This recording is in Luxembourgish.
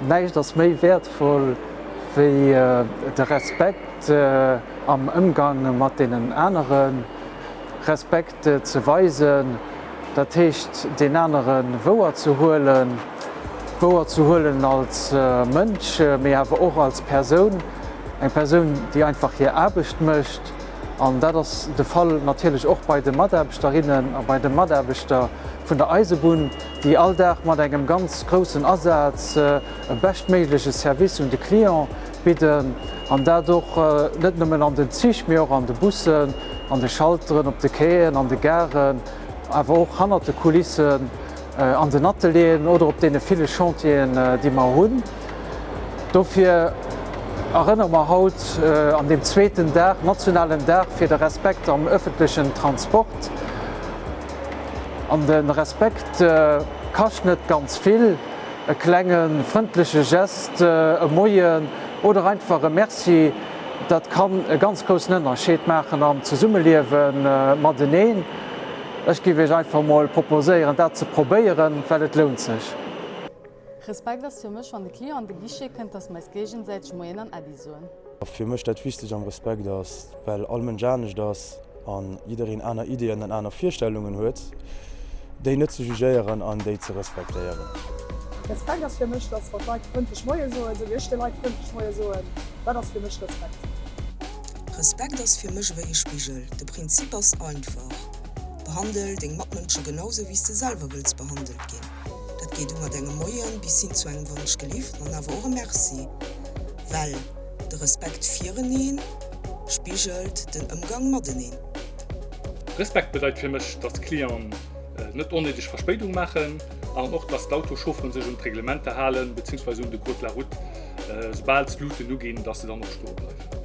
Näischt ass méi wäertvoll wéi de Respekt am Ëmgang mat deenen aneren. Respekt ze weisen, dat heescht deen anere wouer ze huelen, wouer ze huelen als Mënsch, mee awer och als Persoun, eng Persoun, déi einfach hir Aarbecht mécht. An dat ass de Fall natierlech och bei de Mataarbechterinnen a bei de Mataarbechter vun der Eisebunn, déi all Dag mat engem ganz groussen Asaz e beschtméigleche Service un de Client bidden. An dat och net nëmmen an den Zich, mee och an de Bussen, an de Schalteren, op de Quaien, an de Garen, awer och hannert de Kulissen, an den Atelieren oder op deene ville Chantieren, déi mer hunn. Dofir erënnere mer haut an deem zweeten Dag, nationalen Dag fir de Respekt am ëffentlechen Transport. An de Respekt kascht net ganz vill, e klenge frëndleche Gest, e Moien oder einfach e Merci, dat kann e ganz groussen Ënnerscheed maachen am Zesummeliewe mateneen. Ech géif Iech einfach mol proposéieren, dat ze probéieren, well et lount sech. Respekt ass fir mech wann de Client an de Guichet kënnt, dass mer eis géigesäiteg Moien an Äddi soen. Fir mech dat Wichtegt am Respekt ass, well all Mënsch anescht ass an jiddereen aner Ideeën an aner Virstellungen huet, déi net ze jugéieren an déi ze respektéieren. Respekt ass fir mech, dass wann d'Leit frëndlech Moie soen, esou wéi ech de Leit frëndlech Moie soen, dat ass fir mech Respekt. Respekt ass fir mech ewéi e Spigel. De Prinzip ass einfach, Behandel deng Matmënsche genau sou wéi s de selwer wëlls behandelt ginn. Dat geet u mat engem Moien bis hin zu engem Wonsch gelift an awer och e Merci, well de Respekt fireneen spigelt den Ëmgang mateneen. Respekt bedeit fir mech, dass d'Clienten net onnéideg Verspéidung maachen an och, dass d'Autoschaufferen sech un d'Reglementer halen, beziehungsweise un de Code de la route, soubal d'Luuten uginn, dass se dann och stoe bleiwen.